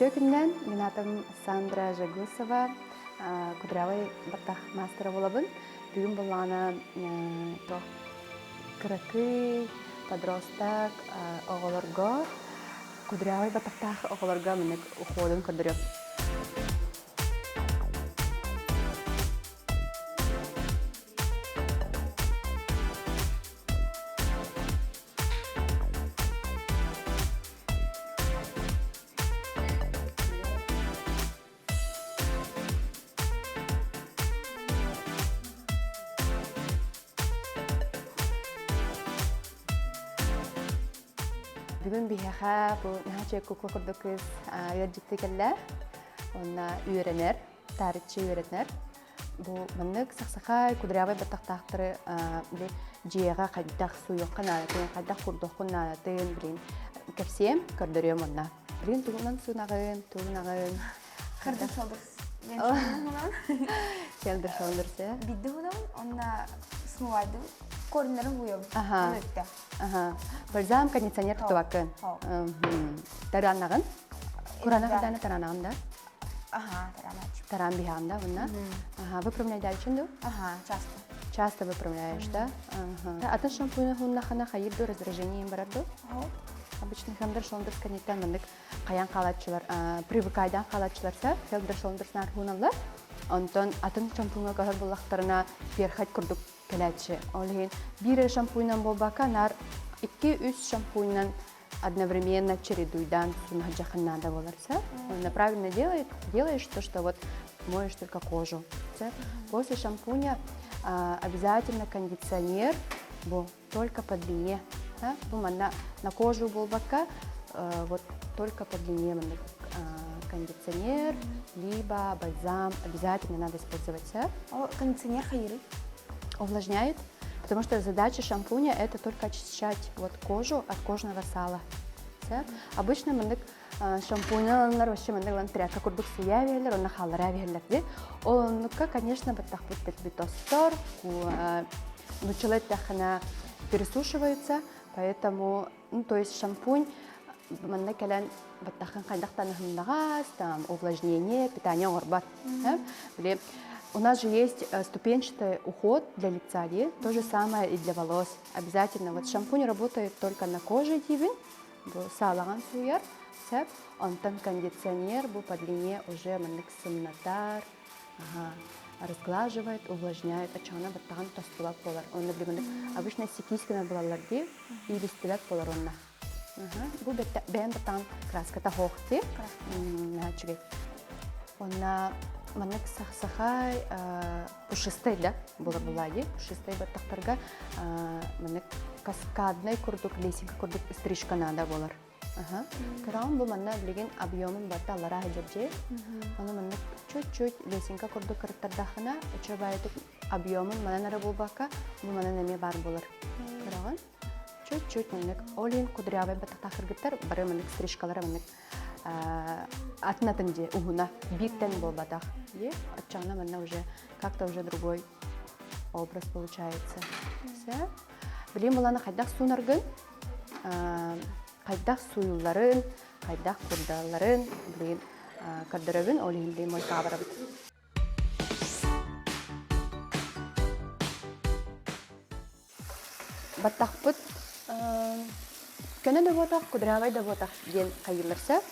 Үтүө күннэн, мин аатым Сандра Жагусова, кудрявый баттах маастара буолабын. Бүгүн буоллаҕына туох кыракый подросток оҕолорго кудрявый баттахтаах оҕолорго маннык уходун көрдөрүөм. Бүгүн биһиэхэ бу наһаа үчүгэй кукла курдук кыыс ыалдьыттыы кэллэ. Уонна үөрэнэр, таарыччы үөрэнэр. Бу маннык сахсахай, кудрявай баттахтаахтары били дьиэҕэ хайдах сууйуохха наадатын, хайдах курдуоххун наадатын билин кэпсиэм, көрдөрүөм онно. Билин тугунан суунаҕын, тугунаҕын? Head and Shoulders. Head and Shoulders, э? Бидди хунабын, онна смывайдым. Корнерин буйабын. Аха. Өттө. Аха. Бальзам кондиционер тутубаккын. Таранаҕын? Курана хадана таранаҕын да? Ага, таранач. Таран биһаан да, уонна? Ага, выпрямляйдаачын ду? Ага, часто. Часто выпрямляешь, да? Ага. Атын шампуны хуннахана хайыр ду раздражением барар ду? Обычно Head and Shoulders кэнниттэн маннык хайан хаалааччылар привыкайдан хаалааччыларса Head and Shoulders наар хуналлар. Онтон атын шампуҥҥа көһөр буллахтарына перхоть курдук кэлээччи. Ол иһин биир эрэ шампуньнан буолбакка, наар 2-3 шампуньнан одновременно чередуйдан сунахджахан надо боларса. Он правильно делает, делаешь то, что вот моешь только кожу. После шампуня обязательно кондиционер, бу только по длине. Бу манна на кожу буолбакка, вот только по длине кондиционер, либо бальзам обязательно надо использовать. Кондиционер хайыры? Увлажняет, потому что задача шампуня это только очищать вот кожу от кожного сала. Обычно маннык шампунялар вообще маннык лан тряпка курдук сууйа биһэллэр, онно хааллара биһэллэр ди. Ол оннукка, конечно, баттахпыт дэлби тостор, нуччалыы эттэххинэ пересушиваются, поэтому, ну, то есть шампунь манна кэлэн баттахын хайдахтан ыһыннаҕас, там увлажнение, питание оҥорбот. Били, у нас же есть ступенчатый уход для лица, ди, то же самое и для волос. Обязательно. Вот шампунь работает только на коже диибин, бу саалаҕан сууйар, сөп. Онтон кондиционер бу по длине уже маннык сымнатар, ага, разглаживает, увлажняет, оччоҕуна баттаҕын тостубат буолар. Онно били маннык обычно секис гына булаллар дии, иилистибэт буолар онно. Бу бэйэм баттаҕым краската хоох дии. Үчүгэй. Онна маннык сахсахай пушистай да буолар булаайы. Пушистай баттахтарга маннык каскаднай курдук, лесенка курдук стрижка наада буолар. Кыраҕын бу манна билигин объемун барыта аллараа сылдьар дьиэ. Ону маннык чуть-чуть лесенка курдук кырыттардахына, үчүгэй объемун манан эрэ буолбакка, бу манан эмиэ баар буолар. Кыраҕын чуть-чуть маннык ол иһин кудрявай баттахтаах кыргыттар бары маннык стрижкалара маннык атын-атын дьиэ уһуна бииртэн буолбатах дии оччоҕуна манна уже как-то уже другой образ получается. Все. Билим буланы хайдах суунаргын, хайдах сууйулларын, хайдах курдалларын билигин көрдөрөбүн, ол иһин билигин мойкаҕа барабыт. Баттахпыт көнө да буотах, кудрявай да буотах диэн хайыыллар сөп.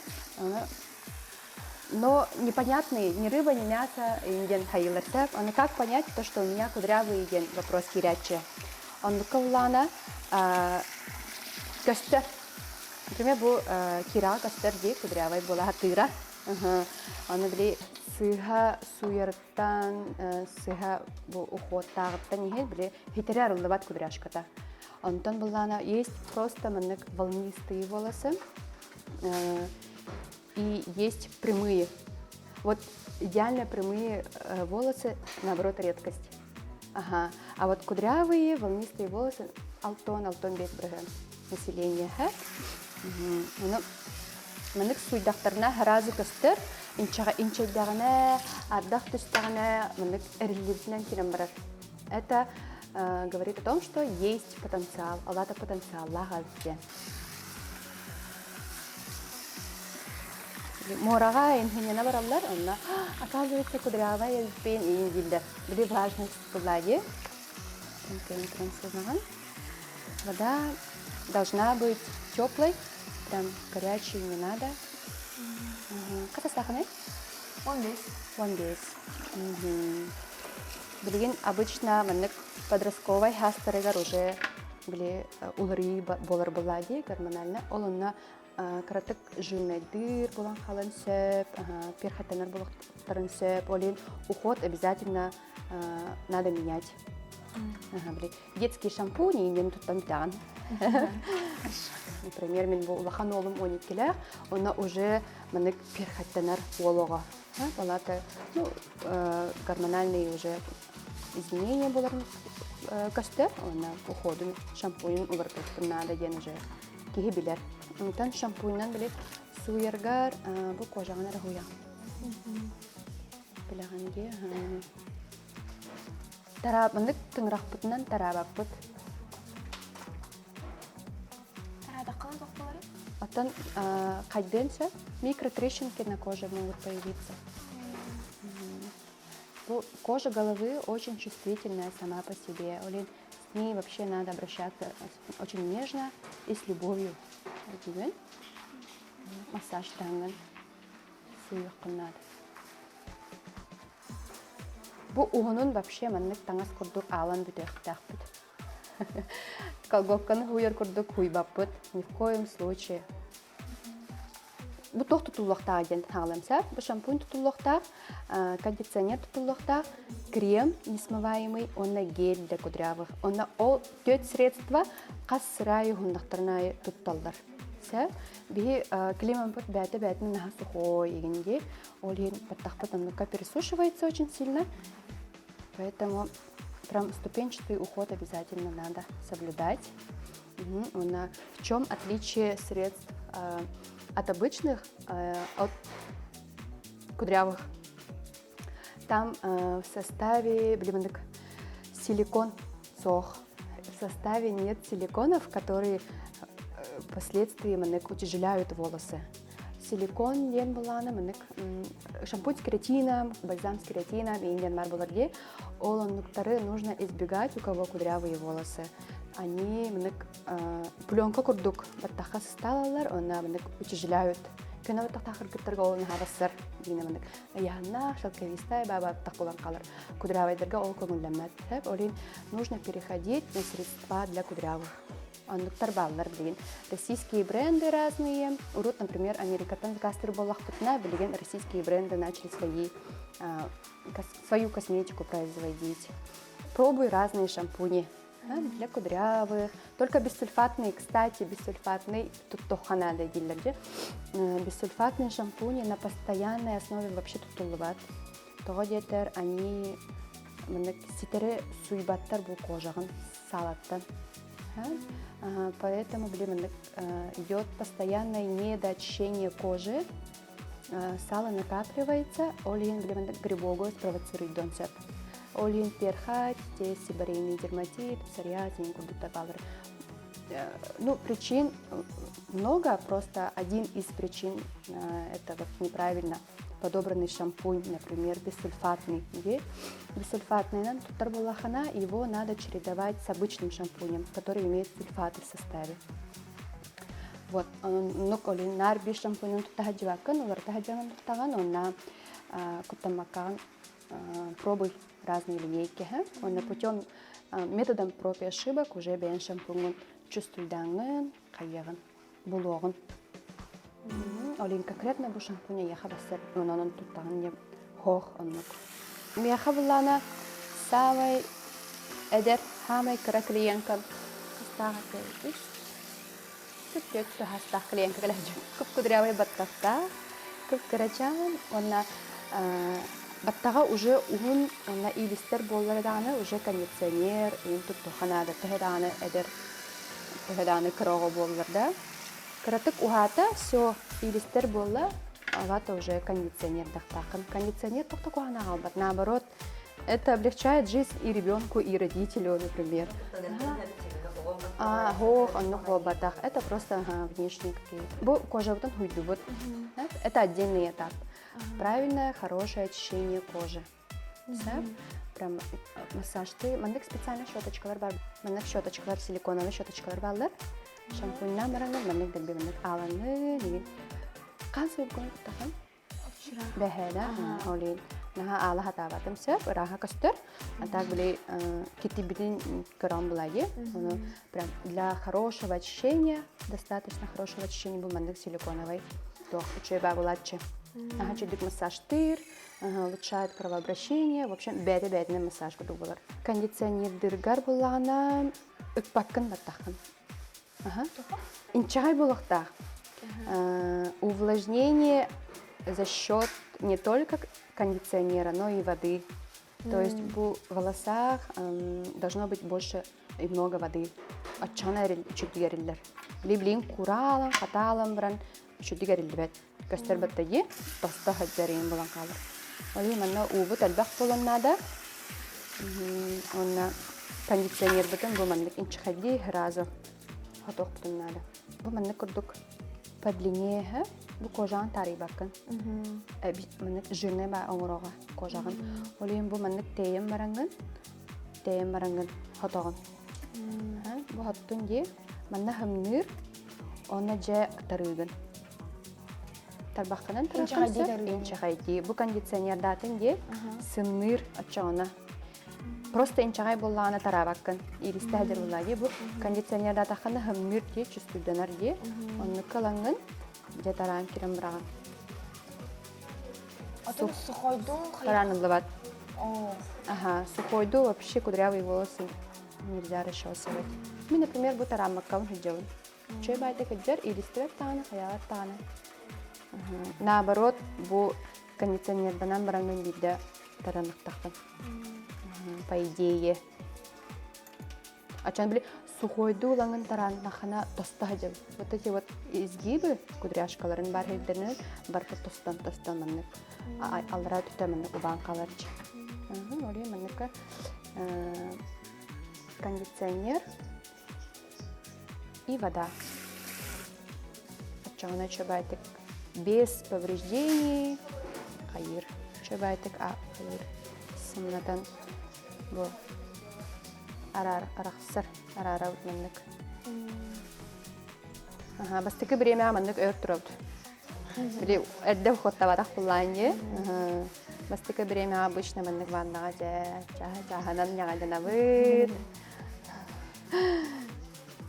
Но непонятный ни рыба, ни мясо диэн хайыыллар сөп. Ону как понять, то, что у меня кудрявый диэн вопрос киирээччи. Оннукка улаана көстөр. Например, бу кираҕа көстөр дии, кудрявай буола сатыыра. Аны били сыыһа сууйарыттан, сыыһа бу уходтааҕыттан иһин били хитэри арыллыбат кудряшката. Онтон буллаана есть просто маннык волнистые волосы и есть прямые. Вот идеально прямые волосы, наоборот, редкость. Ага. А вот кудрявые, волнистые волосы алтон, алтон бес бырыһы население. Ону маннык суйдахтарына сразу көстөр, инчэҕэ инчэйдэҕинэ, ардах түстэҕинэ маннык эриллибитинэн киирэн барар. Это говорит о том, что есть потенциал, алата потенциаллаах эбит диэн. Муораҕа инхинньэнэ бараллар, онно оказывается кудрявая эбиппин иин дииллэр. Били влажность была дии. Вода должна быть теплой, прям горячей не надо. Хата саханы? 15. 15. Билигин обычно маннык подростковай хаастарыгар уже били уларыы буолар буолла дии гормонально. Ол онно кыратык жирнайдыыр буолан хаалан сөп, перхоттанар буолуохтарын сөп. Ол иһин уход обязательно надо менять. Ага, детский шампунь ииннин туттан бүтэҕин. Например, мин бу улахан уолум 12-лээх, онно уже маннык перхоттанар уол оҕо. Палата, ну, гормональные уже изменения буоларын көстөр, уонна уходун шампунь уларытыахпын наада диэн уже киһи билэр. Онтон шампуньнан били сууйаргар бу кожаҕын эрэ уйаҕын. Билэҕин дии. Тараабынык тыҥырахпытынан тараабаппыт. Тараадаххына тохтолору? Оттон хайдыан сөп. Микротрещинки на коже могут появиться. Кожа головы очень чувствительная сама по себе. Олин с ней вообще надо обращаться очень нежно и с любовью. Массаж таҥын сууйуоххун наада. Бу уһунун вообще маннык таҥас курдук аалан бүтүөхтээхпит. Колготканы хууйар курдук хууйбаппыт. Ни в коем случае. Бу туох тутуллуохтаах диэн хаалыам сөп. Бу шампунь тутуллуохтаах, кондиционер тутуллуохтаах, крем несмываемый уонна гель для кудрявых. Онно ол түөрт средства хас сырай уһуннахтарын аайы тутталлар. Сөп. Биһи климаппыт бээтэ бээтин наһаа сухой игин дии. Ол иһин баттахпыт оннукка пересушивается очень сильно. Поэтому прям ступенчатый уход обязательно надо соблюдать. Угу. В чем отличие средств от обычных, от кудрявых? Там в составе блин, силикон суох. В составе нет силиконов, которые впоследствии маннык утяжеляют волосы. Силикон диэн булаана маннык шампунь с кератином, бальзам с кератином иин бар булар дии. Ол оннуктары нужно избегать, у кого кудрявые волосы. Они маннык пленка курдук баттахха сыстаалалар, онно маннык утяжеляют. Көнө баттахтаах кыргыттарга ол наһаа диин маннык ыйаһыннаах, шелковистая баба баттах булан хаалар. Кудрявайдарга ол көҥүллэммэт. Ол иһин нужно переходить на средства для кудрявых. Оннуктар бааллар билигин. Российские бренды разные. Урут, например, Америкаттан заказтыр буоллахпытына, билигин российские бренды начали свои, свою косметику производить. Пробуй разные шампуни для кудрявых. Только бессульфатные, кстати, бессульфатный, тут туохха надо дииллэр дии. Бессульфатные шампуни на постоянной основе вообще туттуллубат. Тоҕо диэтэр, они ситэри сууйбаттар бу кожаҕын саалаттан. Поэтому, блин, идет постоянное недоочищение кожи, сало накапливается, ол иһин, блин, грибогу спровоцирует сөп. Ол иһин перхоть, себорейный дерматит, псориаз, курдуктар баалар. Ну, причин много, просто один из причин это вот неправильно подобранный шампунь, например, бессульфатный. Бессульфатный туттар буоллаххына, его надо чередовать с обычным шампунем, который имеет сульфаты в составе. Вот, оннук олин наар биир шампунун тутта сылдьыбаккын, уларыта сылдьан туттаҕын, онна куттаммаккаҕын пробуй разные линейки. Онно путем методом проб и ошибок уже бэйэн шампуҥҥун чувствуйдааҥҥын, хайыаҕын, булуоҕун. Олин конкретно бу шампунь эйиэхэ барсар, онон туттаҕын диэн хоох оннук. Миэхэ буллаана саамай эдэр, саамай кыра клиенткам хастаах үс түөрт саастаах клиентка кэлэ кып-кудрявый баттахтаах, кып-кырачаан уонна баттаҕа уже уһун уонна иилистэр буоллар даҕаны уже кондиционер иин туттуохха наада төһө даҕаны эдэр төһө даҕаны кыра оҕо буоллар да кыратык уһаата все иилистэр буолла алата уже кондиционердахтааххын кондиционер тохто куһаҕаны аҕалбат наоборот это облегчает жизнь и ребенку и родителю например. А, һуох, оннук буолбатах. Это просто ага, внешние какие-то. Бу кожабытын хуйдубут. Это отдельный этап. Правильное, хорошее очищение кожи. Сөп. Прям массажты. Маннык специально щеточкалар бар. Маннык щеточкалар, силиконовый щеточкалар бааллар. Шампуньна бараннар, маннык дэлби маннык ааланы, деген. Хаан силикон куттахан? Бэһээлэ, ол иһин наһаа аала сатаабатым сөп, ырааһа көстөр. А так били китибитин көрөн булайы. Ону прям для хорошего очищения, достаточно хорошего очищения бу маннык силиконовый туох үчүгэй баа булааччы. Наһаа үчүгдүк массажтыыр, улучшает кровообращение, в общем, бэйэтэ-бэйэтинэн массаж курдук буолар. Кондиционердыргар буллаҕына ыкпаккын баттаххын. Инчэҕэй буолуохтаах. Увлажнение за счет не только кондиционера, но и воды. То есть бу волосах должно быть больше и много воды. Оччоҕуна үчүгдүк эриллэр. Били-билин кураалан, хатаалан баран үчүгдүк эриллибэт. Көстөр баттайы тосто сылдьар иин булан хаалар. Ол иһин манна уубут элбэх буолан наада. Уонна кондиционербытын бу маннык инчэхэдии сразу хотуохпутун наада. Бу маннык курдук по длине бу кожаҕын таарыйбаккын. Маннык жирный ба оҥороҕо кожаҕын. Ол иһин бу маннык тэйэн бараҥҥын, тэйэн бараҥҥын хотоҕун. Бу хоттун дии. Манна хымныыр, онно дьэ тарыыгын. Тарбаххынан тараххын сөп, инчэҕэйдии. Бу кондиционердаатын дии, сымныыр оччоҕуна. Просто инчэҕэй буоллаҕына тараабаккын. Иилистэ сылдьар буоллаҕа дии. Бу кондиционердаатаххына хымныыр дии, чувствуйданар дии. Оннукка ылаҥҥын, дьэ тараан кирэн быраҕан. Атын сухойдуу Тарааныллыбат. Ага, сухойдуу вообще кудрявые волосы нельзя расчесывать. Мен, например, бу тарааммаккабын сылдьабын. Үчүгэй баайда кырдьар, иилистибэт даҕаны, хайаабат даҕаны. Наоборот, бу кондиционерданан бараҥҥын биирдэ тараныктахпын. По идее. Ачан били сухойдуу ылаҥын тарааннаххына тосто сылдьабын. Вот эти вот изгибы кудряшкаларын бар сирдэринэн барыта тостон-тостон маннык аллараа түтэ маннык убаан хааларчы. Ол иһин манныкка кондиционер и вода. Оччоҕуна чөбөйтүк без повреждений хайыр. Чөбөйтүк а хайыр сымнатан бу араар арахсар араара маннык. Аха, бастакы бириэмэҕэ маннык өр турабыт. Били эрдэ уходтабатах буллаан Бастакы бириэмэҕэ обычно маннык ваннаҕа дьэ чааһа-чааһынан ньаҕайданабыт.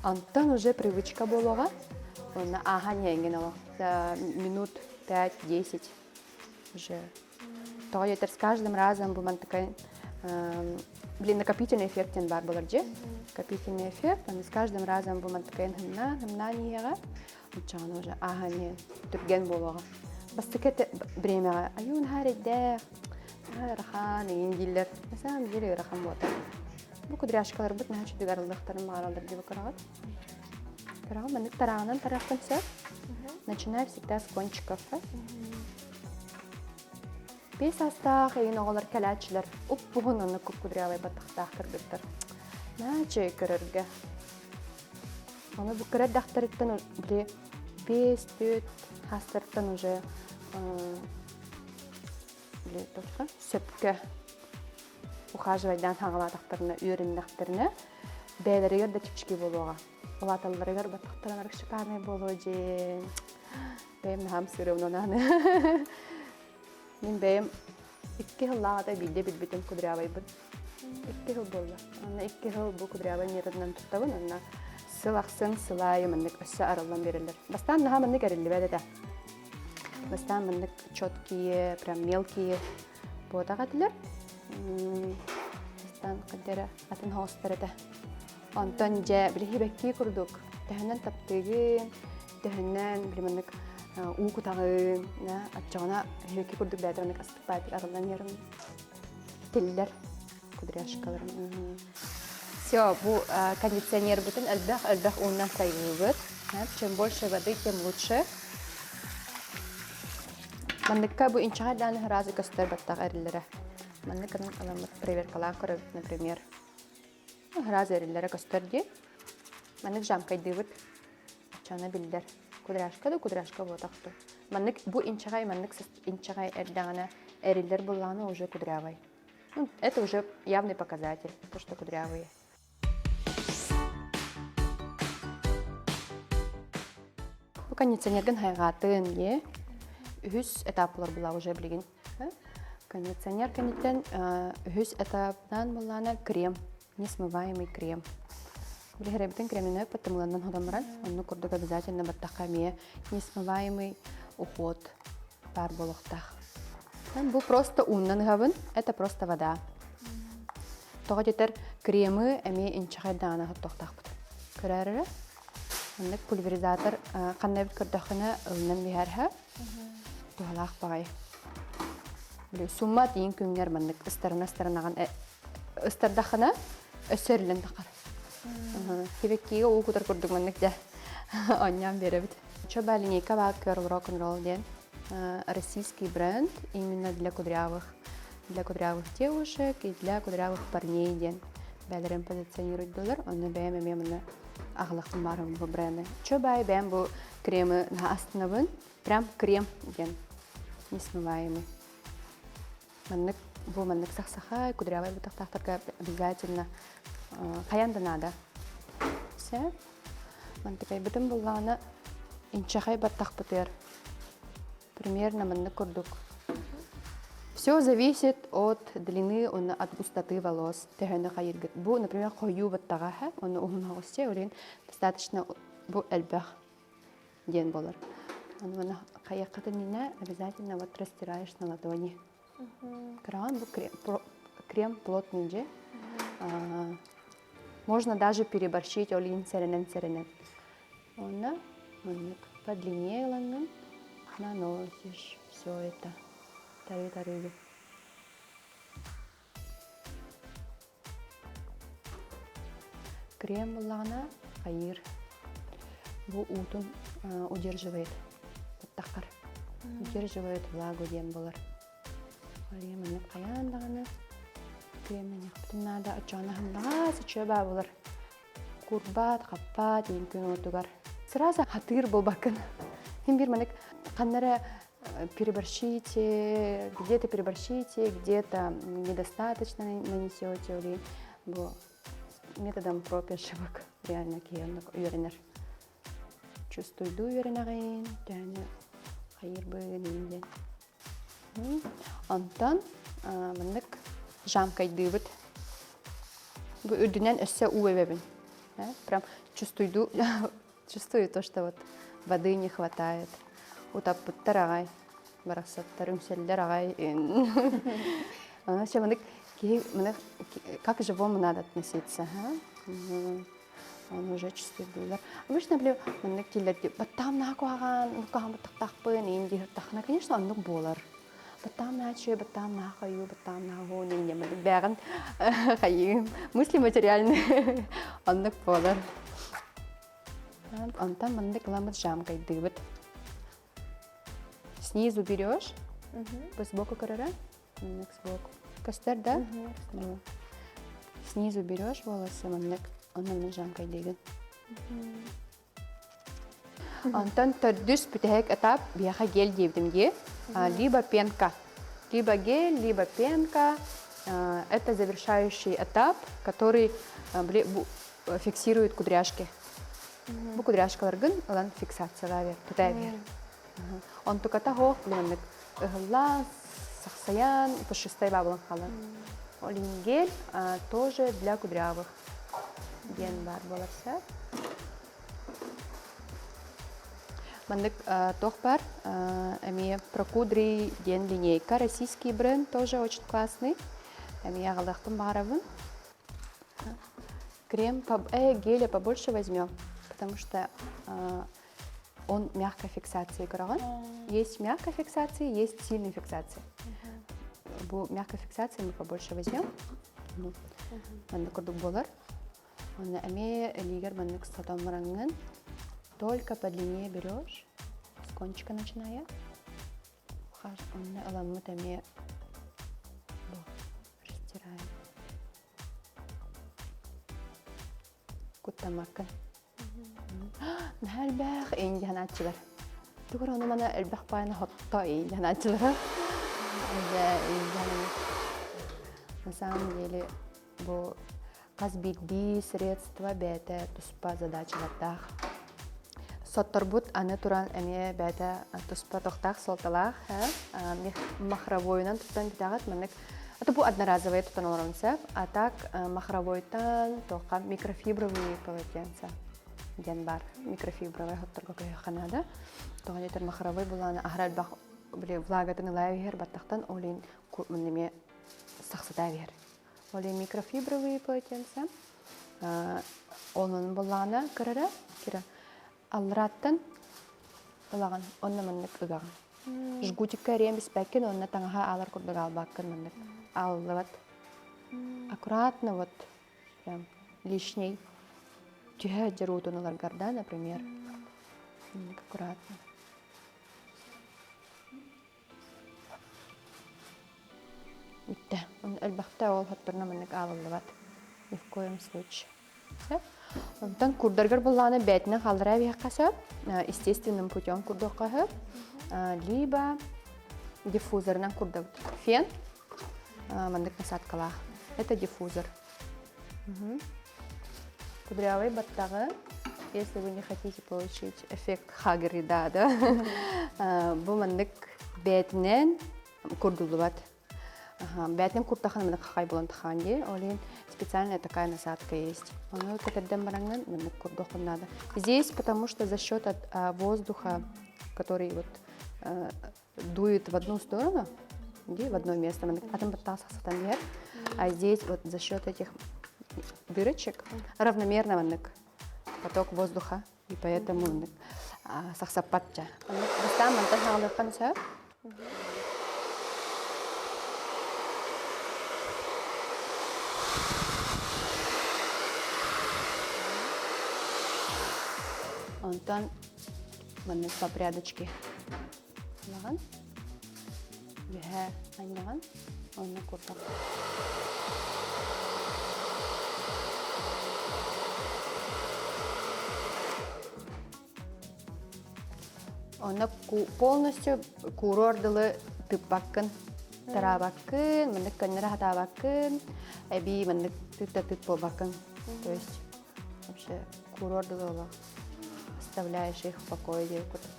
Онтон уже привычка буолуоҕа. Уонна ааһан иһэҥҥин олох минут 5-10 уже. Тоҕо диэтэр с каждым разом бу мантыкай блин накопительный эффект диэн баар буолар дьэ. Накопительный эффект, он с каждым разом бу мантыкайын хымнаан, хымнаан иһиэҕэ. Оччоҕуна уже ааһан иһэн түргэн буолуоҕа. Бастакы бириэмэҕэ айуу наһаа эрэйдээх, наһаа ыарахан эҥин дииллэр. На самом деле ыарахан буолта. Бу кудряшкаларбыт наһаа үчүгэй арыллыахтарын баҕараллар диэбит көрөҕүт. Көрөҕүн маннык тарааҕынан тарыаххын сөп. Начинай всегда с кончиков. Биэс саастаах эйин оҕолор кэлээччилэр уп-уһун оннук кудрявай баттахтаах кыргыттар. Наһаа үчүгэй көрөргө. Ону бу кыра эрдэхтэриттэн били 5-4 хаастарыттан уже били туохха сөпкө ухаживайдаан хаҥалаатахтарына үөрэннэхтэринэ бэйэлэригэр да чэпчэки буолуоҕа. Улааталларыгар баттахтарынан шикарный буолуо диэн бэйэм наһаам сырыым анааны. Мин бэйэм 2 сыллааҕыта биирдэ билбитим кудрявайбын. 2 сыл буолла. Онно 2 сыл бу кудрявай методынан туттабын. Онно сыл ахсын сыл аайы маннык өссө арыллан биэрэллэр. Бастаан наһаа маннык эриллибэт этэ. Бастаан маннык четкие, прям мелкие буотах этилэр. Бастаан хаддара атын хоостар этэ. Онтон дьэ били хибэкки курдук төһөнөн таптыыгын, төһөнөн били маннык уу кутаҕын, оччоҕуна хибэкки курдук бэйэтэ маннык астык арыллан иһэрим тиллэр кудряшкаларым. Все, бу кондиционербытын элбэх-элбэх ууннан сайгыыбыт. Чем больше воды, тем лучше. Манныкка бу инчэҕэй дааны сразу көстөр баттах эриллэрэ. Маннык аламмыт проверкалаах көрөбүт, например. Сразу эриллэрэ көстөр дии. Маннык жамкайдыыбыт. Оччоно биллэр. Кудряшка да кудряшка буотах ту. Маннык бу инчэҕэй маннык инчэҕэй эрдэҕинэ эриллэр буллаҕына уже кудрявай. Ну, это уже явный показатель, то, что кудрявые. Бу кондиционерген хайҕаатын е үһүс этап булар була уже билигин. Кондиционер кэнниттэн үһүс этапынан буллаана крем, несмываемый крем. Билиһэрэбитин креминэ паттымыланнан хотон баран, онну курдук обязательно баттахха эмиэ несмываемый уход баар буолуохтаах. Бу просто ууннан ыһабын, это просто вода. Тоҕо диэтэр кремы эмиэ инчэҕэй даҕаны оттуохтаахпыт. Көрөөрөрө маннык пульверизатор ханна эбит көрдөххүнэ ылынан биһэрһэ туһалаах баҕайы. Били сумма тиин күҥҥэр маннык ыстарына ыстарынаҕын ыстардаххына өссө эриллэн тахар. Кибэккиигэ уу кутар курдук маннык дьэ оонньоон биэрэбит. Чоба линейка баар Curl Rock and Roll диэн российский бренд именно для кудрявых девушек и для кудрявых парней диэн бээлэрин позиционируйдулар. Онно бэйэм эмиэ мына аҕалахпын баарым бу бренды. Чобай бэйэм бу кремы наһаа астынабын. Прям крем диэн несмываемый. Маннык бу маннык сахсахай кудрявай бутахтаахтарга обязательно хайан да надо. Все. Мантыкайбытын буллаҕына инчэхэй баттахпытыгар примерно маннык курдук. Все зависит от длины уонна от густоты волос. Төһөнү хайыргыт. Бу, например, хойуу баттаҕа уонна уһун оҕусча, олин достаточно бу элбэх диэн болар. Аны хайаххытын иннинэ обязательно вот растираешь на ладони. Крем, бу крем, крем плотный же. Можно даже переборщить олин сэрэнэн-сэрэнэн. Онно маннык подлиннее ылаҥҥын наносишь все это. Тары-тарыгы. Крем буллаҕына хайыыр. Бу уутун удерживает. Баттаххар. Удерживает влагу диэн болар. Мария маннык хайаан даҕаны кремнэниэхпитин наада. Оччоҕуна хандаҕас үчүгэй баа булар. Курбаат, хаппаат иин күн уотугар. Сразу хатыыр буолбаккын. Хин биир маннык ханна эрэ переборщите, где-то переборщите, где-то недостаточно нанесете или бу методом проб и ошибок реально киһи оннук үөрэнэр. Чувствуйду үөрэнэҕин, төһөнү хайыырбын диэн. Онтон маннык жамкайдыыбыт. Бу үрдүнэн өссө уу эбэбин. Прям чувствую, чувствую то, что вот воды не хватает. Утаппыттар аҕай, барахсаттар, үҥсэллэр аҕай. Вообще маннык киһи как живому надо относиться, Он уже чувствует. Обычно били маннык дииллэр баттаам наһаа куһаҕан, куһаҕан баттахтаахпын, иин диир конечно, оннук буолар. Баттаам наһаа үчүгэй, баттаам наһаа хойуу, баттаам наһаа уһун, иин диэн маннык бээҕин хайыым. Мысли материальные оннук буолар. Онтон маннык ыламмыт жамкайдыыбыт. Снизу берешь, сбоку көрөрө, маннык сбоку. Көстөр да? Снизу берешь волосы, маннык, онно жамкайдыыгын. Онтон төрдүс бүтэһик этап биһиэхэ гель диэбитим дии. Либо пенка. Либо гель, либо пенка. Это завершающий этап, который фиксирует кудряшки. Бу кудряшкаларгын ылан фиксациялаа бер, тута бер. Онтуката хоох маннык ыһыллаан, сахсайан, пушистай баабылан хаалар. Ол иһин гель тоже для кудрявых диэн баар буолар сөп. Маннык туох бар, эмиэ Прокудри диэн линейка, российский бренд тоже очень классный. Эмиэ аҕалыахпын баҕарабын. Крем, геля побольше возьмем, потому что он мягкой фиксации көрөҕүн. Есть мягкая фиксация, есть сильная фиксация. Бу мягкой фиксации мы побольше возьмем. Маннык курдук буолар. Онно эмиэ илиигэр маннык сотон бараҥҥын только по длине берешь, с кончика начиная. Онно ыламмыт эмиэ растираем. Куттамаккын. Наһаа элбэх индианааччылар. Тугар ону мана элбэх паайна хотто индианааччылара. На самом деле бу хас биирдии средство бэйэтэ туспа задачалардаах. Сотторбут аны туран эмиэ бэйэтэ туспа тохтаах суолталаах махровойунан туттан бүтэҕит маннык это бу одноразовые туттан олорон сөп а так махровойтан туохха микрофибровые полотенца диэн баар микрофибровай хотторго көһүөххэ наада тоҕо диэтэр махровой булааны аһара элбэх били влагатын ылаа иһэр баттахтан ол иһин эмиэ сахсытаа биһэр Ол микрофибровые полотенца онон буллаҕына кырара кира алларааттан ылаҕын онно маннык ыгаҕын. Жгутикка эриэн биспэккин онно таҥаһа аалар курдук аалбаккын маннык ааллыбат. Аккуратно вот прям лишний түһэ сылдьар уутун ыларгар да, например. Маннык аккуратно. Бүттэ. Элбэхтэ ол хотторно маннык аалыллыбат. Ни в коем случае. Сөп. Онтон курдаргар буллаҕына бээтинэн хааллараа биһиэххэ сөп. Естественным путем курдуохха сөп. Либо диффузорынан курдабыт. Фен маннык насадкалаах. Это диффузор. Кудрявый баттаҕы, если вы не хотите получить эффект Хагрида, да, бу маннык бээтинэн курдуллубат. Бээтинэн куртахан маннык хахай булан тахаан дии. Ол иһин специальная такая насадка есть. Ону кэтэрдэн бараҥҥын маннык курдуоххун надо. Здесь потому что за счет от воздуха, который вот дует в одну сторону, в одно место, атын баттаах сахсатан иһэр. А здесь вот за счет этих дырочек равномерно маннык поток воздуха, и поэтому маннык сахсаппатча. Бастаан мантан хаалыаххан сөп. Онтон маннык по прядочке Ылаҕын, үөһээ анньаҕын, онно курдук. Онно полностью куруор дылы тыппаккын, тараабаккын, маннык көннөрө хатаабаккын, эбии маннык тыт да тыт буолбаккын. То есть вообще куруор дылы олох оставляешь их в покое диэн курдук.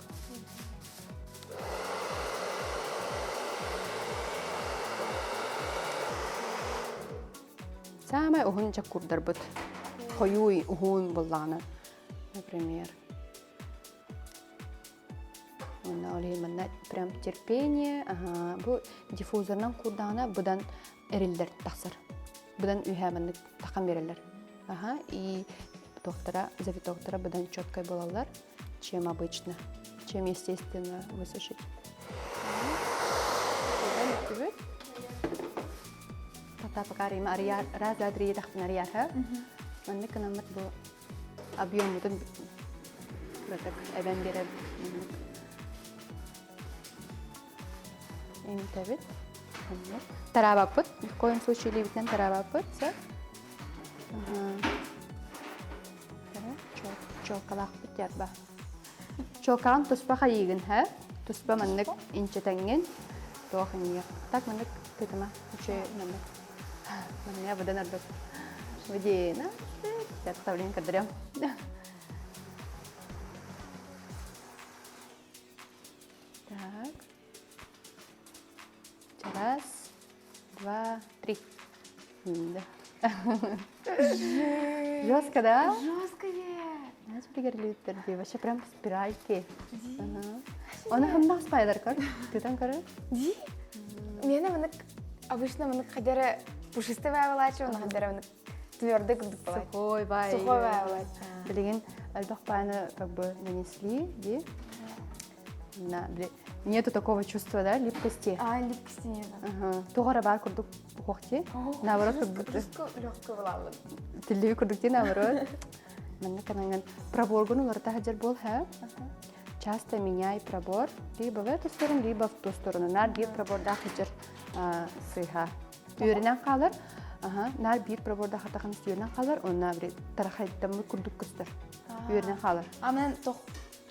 Самай уһун чаккурдарбыт. Хойуй уһун буоллаҕына, например. Уонна ол иһин манна прям терпение, ага, бу диффузорынан куурдаҕына быдан эриллэр тахсар. Быдан үһээ маннык тахан биэрэллэр. Ага, и токтора, завитоктора быдан четкой буолаллар, чем обычно, чем естественно высушить. Пока пока Рима раз, два, три тахпын арыйарха. Маннык гынаммыт бу объеммутун кыратык эбэн биэрэр Эмтэбит. Тараабаппыт. Ни в коем случае илиибитинэн тараабаппыт. Сөп. Чуолкалаахпыт диарба. Чуолкаҕын туспа хайыыгын, һэ? Туспа маннык инчэтэҥҥин туох иннигэ. Так маннык тытыма. Үчүгэй маннык. Манныга быдан ордук. Видина. Представление көрдөрөм. Так. Раз, два, три. Да. Жестко, да? Жесткое. Знаешь, пригорлиттер дии, вообще прям спиральки. Оны ханнах спайдар көр? Тытан көрөр? Ди. Мені мынык обычно мынык хадера пушистый баалаачы, оны хадера мынык твердый курдук балаачы. Сухой бай. Сухой баалаачы. Билигин элбэх бааны как бы нанесли, ди. На, нету такого чувства, да, липкости. А, липкости нет. Ага. Тугара бар курдук хохти. Наоборот, как будто. Легкую булаллым. Тиллиби курдук ти наоборот. Манна кананган проборгун уларта хаджар бол, ха? Часто меняй пробор, либо в эту сторону, либо в ту сторону. Нар биир проборда хаджар сыха. Үөрэнэн хаалар. Аха, нар биир проборда хатахан үөрэнэн хаалар, онна тарахайдаммыт курдук көстөр. Үөрэнэн хаалар. А мен тох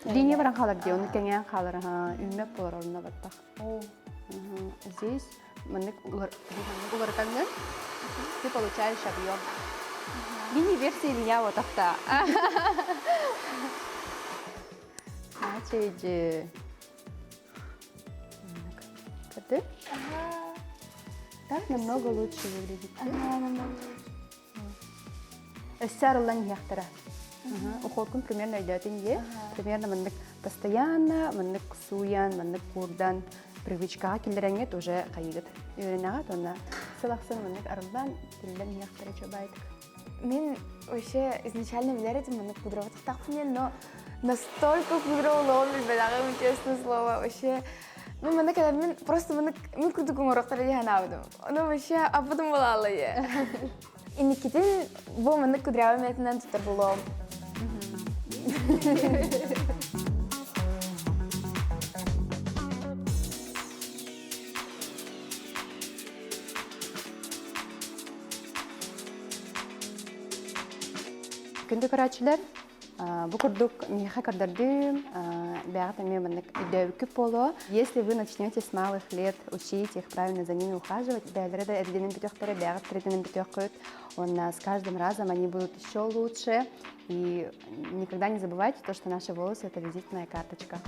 Линия баран хаалар дии, оны кэҥээн хаалар, үүммэт буолар онно баттах. Здесь маннык уларытаҥҥын ты получаешь объем. Мини-версия меня вот так. Ачейджи. Көрдү? Так намного лучше выглядит. Ага, намного лучше. Өссө арыллан иһиэхтэрэ. Уходкун примерно өйдөөтүн дии. Примерно маннык постоянно, маннык сууйан, маннык куурдан привычкаҕа киллэрэҥҥит уже хайыгыт үөрэнэҕит уонна сыл ахсын маннык арыллан, тиллэн иһиэхтэрэ чобаайтык. Мин вообще изначально билэр этим маннык пудроватахтаахпын но настолько пудроволоҕун билбэтэҕим, честно слово, вообще ну маннык мин просто маннык мин курдук оҥоруохтара дии санаабытым. Ону вообще аппытым буолааллайы. Инникитин бу маннык кудрявый методынан тутар булуом. Күндү көрөөччүлэр, бу курдук миэхэ көрдөрдүм, бэйэҕит эмиэ маннык өйдөөбүккүт буолуо. Если вы начнете с малых лет учить их правильно за ними ухаживать, бэйэлэрэ да эрдинэн бүтүөхтэрэ, бэйэҕит эрдинэн бүтүөххүт. Уонна с каждым разом они будут еще лучше. И никогда не забывайте то, что наши волосы – это визитная карточка.